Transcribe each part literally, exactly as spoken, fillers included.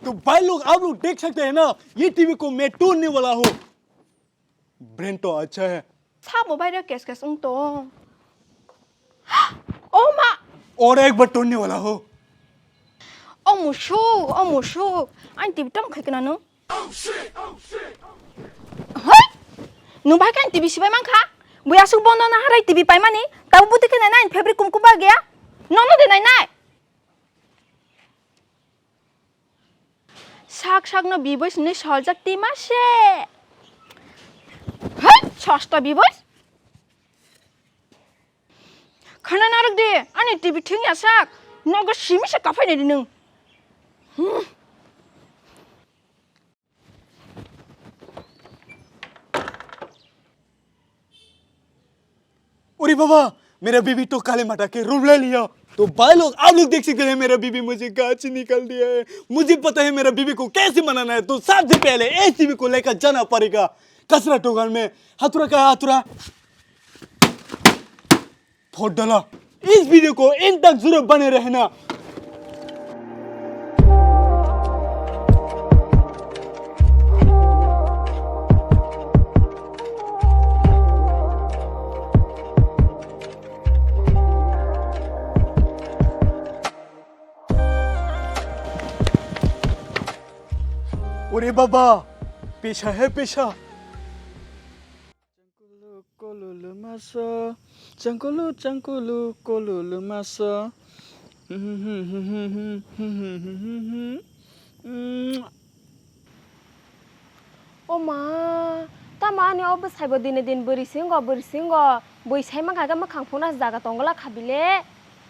तो भाई लोग, आप लोग देख सकते हैं ना, ये टीवी को मैं तोड़ने वाला हूँ। ब्रेन तो अच्छा है। Samo bai rw kes kes wng tong. O ma! और एक बार तोड़ने वाला हूँ। O musuk, o musuk. Ani T V tamo khai kana nung? Hoi! Nung bai khe ani T V sibai mankha? Bui asuk bondo na harai T V paimani? Tabo buti khe nainai ani favorite kumkum ba gaya? Nono de nainai? Sak sakno biboi sini soljak tima se. Hoi! Sosta biboi? Khana narwk di, ani T V thwngya sak, nogo simi se kaphai nai di nwng. Hmm. अरे बाबा, मेरा बीवी तो काले माता के रूप ले लिया। तो भाई लोग, आप लोग देख सकते हैं, मेरा बीवी मुझे गांव से निकाल दिया है। मुझे पता है मेरा बीवी को कैसे मनाना है। तो सबसे पहले इस बीवी को लेकर जाना पड़ेगा कचरा टोकन में। हथुरा का हथुरा। फोड़ डाला। इस वीडियो को एंड तक जरूर बने रहना। अरे बाबा, पेशा है पेशा। Changkulu kolulu maso, changkulu changkulu kolulu maso. O ma, tamo ani o bwsaibo dine din bwrwi singo, bwrwi singo, bwsai mankha khe mwkhang phunukna jaga tongla kha bile.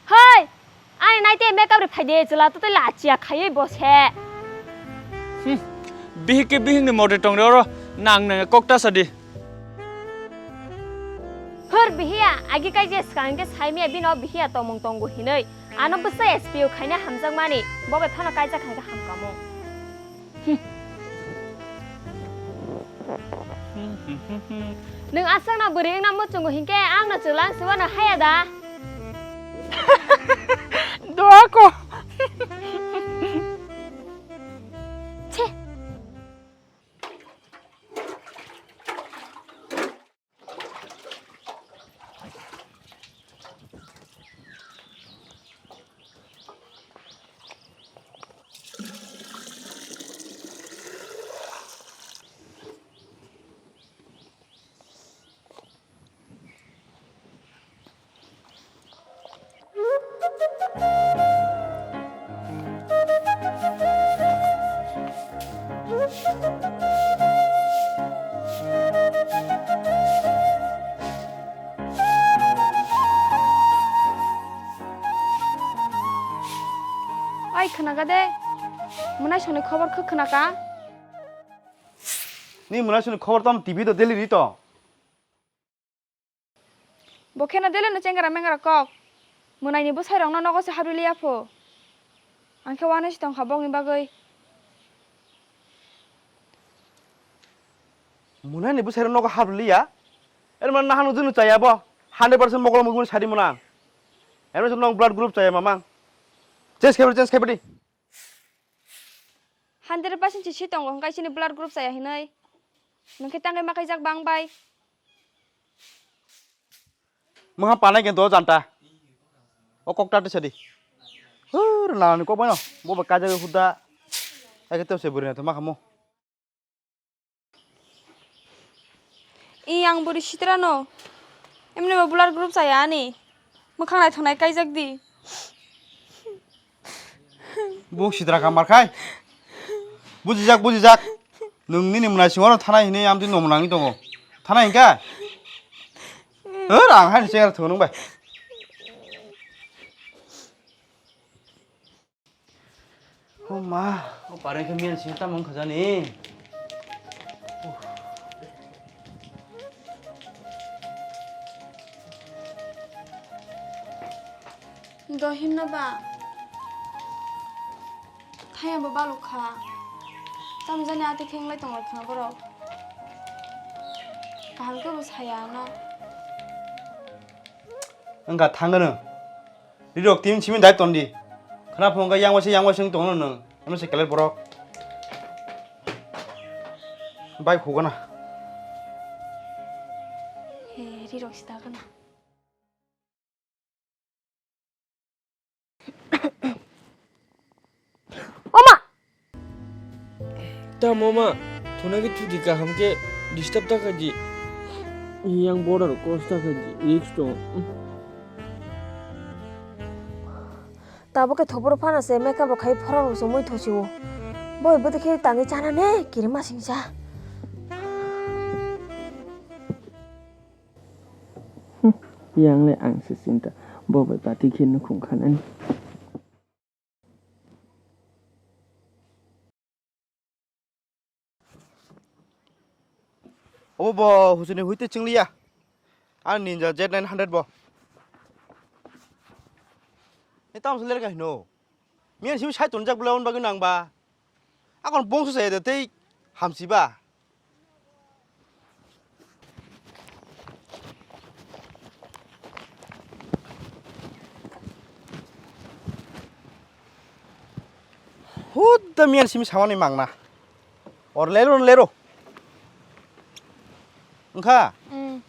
Hoi! Ani naite makeup ri phaide chwla to tei lachiya khaiwi bo se. Hmm. Bihik ke bihik ni mote tong oro nang nang kok ta sadi. Hor bihiya, agi kai je swkang ke saimiya bino bihiya tomung tongo hinoi. Ano bwsa S P O khaina hamjak mani, bo bai phano kaijak khankhe hamkamo. Nwng aswkno bwrwi wngna muchungo hinkhe ang no chwla wng se uanw haya da? Doa ko. Chhe. Oi, khwnaka de, mwnaisongni khobor khe khwnaka? Ni mwnaisongni khobor tamo T V to daily rito. Bo kheno deleno chengra mengra kok. Mwnaini bwsairokno nogo se habri liya pho. Ang khe uanai se tongkha bokni bagwi. Mwnaini bwsairok nogo habri liya? Erma nahano junu chaya bo. Hundred percent mokol mukmuni sadi mwnang. Erma nong blood group chaya mamang. Change khaibrw, change khaibrw di. Hundred percent si si tongo hwnkhe chini blood group chaya hinwi. Nwng khe tangwi ma khaijak bang bai. Mungha panai khe do janta. O kok ta tisa di. Hur, nalani kok bai no. Bo ba kaijak huda. Eke to se buri na to ma khamo. Iyang buri sitrano. Emni bo blood group chaya ani. Mwkhang naithoknai kaijak di. Buk sitra kamar khai. Bujijak, bujijak. Nwng nini mwnaising oro thanai hinwi amtwi nomo nangwi tongo. Thanai hinkha? Hor, ang hai se thunung bai. O ma, o pareng khe miyan sini tamo wngkha jani? Dohimno ba, thaya bo balok kha. Tamo jani ati khe wng lai tongo khna borok. Kaham khe bo saya ano. Wngkha thangano. Rirok team simi dai tondi. Khna phungo yang waisa yang waisa wng tongo nwng. Emo se keler borok. Bai khugana. He, rirok sita gana. Oma! Tamo ma, thuna khe thuti kaham khe disturb ta khaidi. Yang border cross ta khaidi, risk tong. Tabuk khe thopor phano se makeup rok khai phorok rok se mui thosio. Boi bwtwi khe tangwi chana ne kirima singsa. Yang le ang se sinta, bo bai pati khe nukhung khanani. Obo bo husuni huite chingliya. Ang Ninja Z nine hundred bo. Ni tamo se lerka hino. Miyan simi sai tonjak bwle on bagwi nang ba. Akon bongso saya de tei hamsi ba. Hudda miyan simi samani mangna. Or lero, lero. Wngkha? Mm.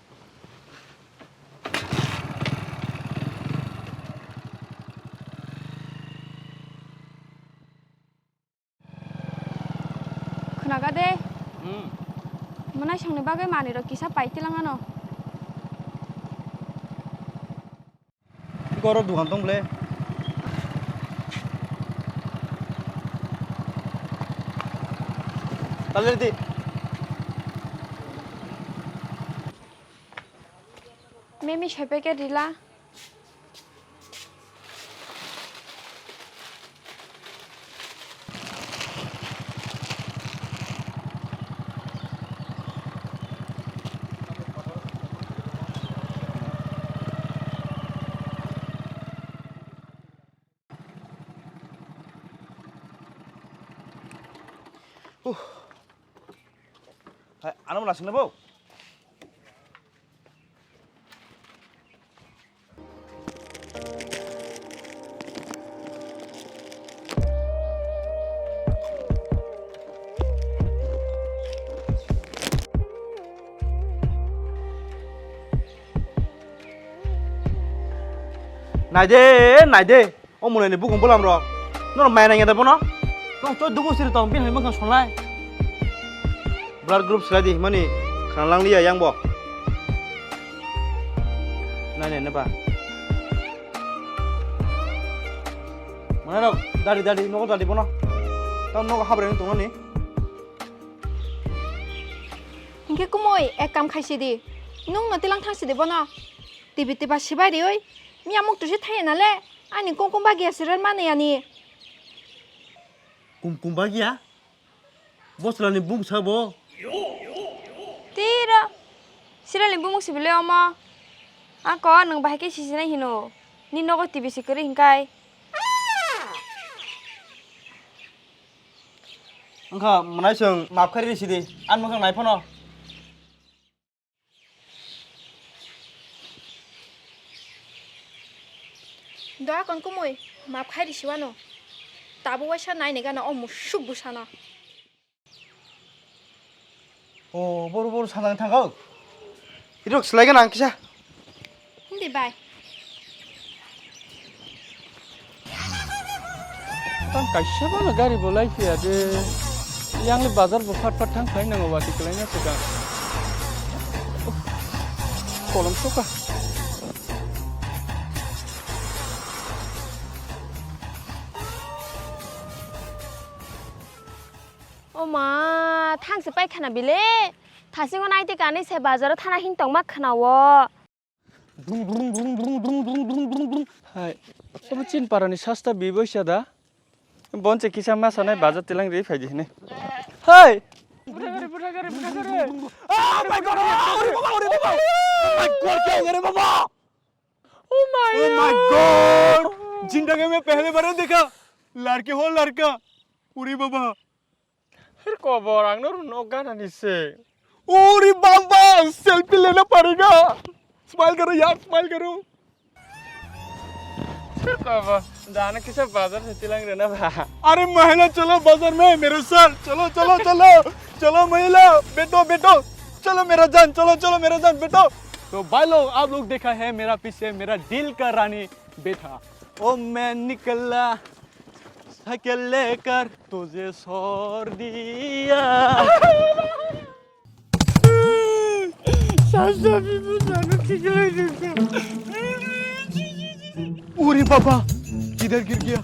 Khwnaga de. Hmm. Mwnaisongni bagwi manwirok kisa pai tilang ano. Goro dugan tong ble. Taler di. Memi soipai khe rila. Huh. Hai, ano mona singna bo? Naide, naide. O mwnai ni bukung bwlam rok. Norok maya nangya da bono? Tong choi dugu siri tong, bini hai mwkhang sonai. Blood group swlai di himani khna lang liya yang bo. Nai nai nai ba. Mwnai rok dadi dadi nogo dadi bono. Tong nogo habre ni tongmani. Hinkhe kumui ek kam khaisidi. Nungno tilang thangsidi bono. Tibi tiba sibai riui. Miya muktu se thaiya nale. Ani kungkung bagiya sirar mani ani. Kungkung bagiya? Boslani bumsa bo. Tiro. Siralni bumung sibile omo. Ako nwng bahai khe sisinai hino. Ni nogo tibi si kwrwi hinkai. Wngkha mwnai chwng map khairwi sidi. Ani mwkhang nai phano. Doa kon kumui, map khai risi wano. Tabuk waisa naini gana o musuk bwsano. O, boru boru sanang thango. Irok slai gana ang kisa. Hindi bai. Tang kaisa bana gari bo lai phiya de. Yang le bazar bo phat phat thang phai nango wati kwlai na swkang. Kolom soka. O ma, thang se pai khana bile. Thasingo nai te kani se bazar o thana hing tong ma khana o. Hai, obo Chinparani sasta biboisa da? Bonche kisa ma sanai bajar tilang ri phaidi hini. Hai! Buthai gari, buthai gari, buthai gari. Oh my God! Oh my God! Oh my God! Oh my God! Zindagi mein pehli baar dekha. Larki ho larka. Uri baba. Her kobor, ang no rwno gana ni se. Uri baba, selfie lena padega. Smile karo yaar, smile karo. Her kobor, jana kisa bazar se tilang rwna ba. Are mahila chalo bazar mein mere saath. Chalo, chalo, chalo. चलो महिला, बैठो, बैठो। चलो मेरा जान, चलो, चलो मेरा जान, बैठो। तो भाई लोग, आप लोग देखा है मेरा पीछे मेरा दिल का रानी बैठा। ओ मैं निकला साइकिल लेकर तुझे छोड़ दिया। अरे बाबा, किधर गिर गया?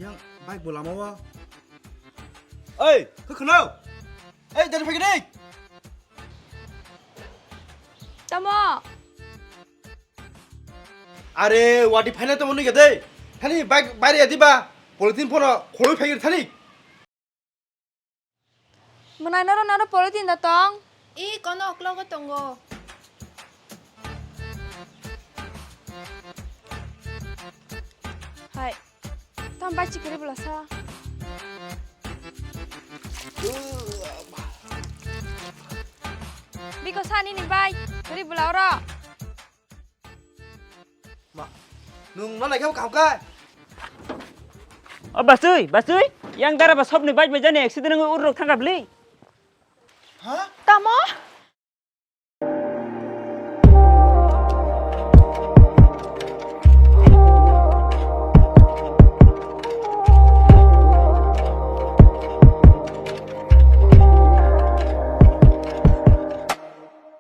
Yang bike bo lama o. Oi, khe khwno. Oi, dari phai gini. Tamo. Are, wadi phaina tamo nige de. Thani bike, bike ya diba. Politin phono khoroi phai gini thani. Mwnai noro noro politin da tong. I kono oklogo tongo. Hai. Tam bai chikiri bula sa. Biko sa nini bai. Kiri bula oro. Ma, nung ma naikhe kaham kha? O basui, basui, yang dara ba sobni bike bai jani accident wngwi urok thangkha bli. Ha? Tamo?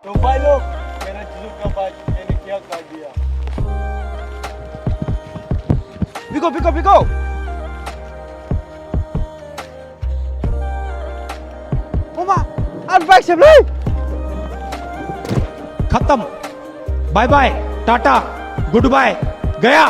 तो भाई लोग, मेरे जीजू का बाइक मैंने क्या कर दिया। Biko, biko, biko. Oma, an bike se bli. खत्म। Bye bye, tata, goodbye, गया।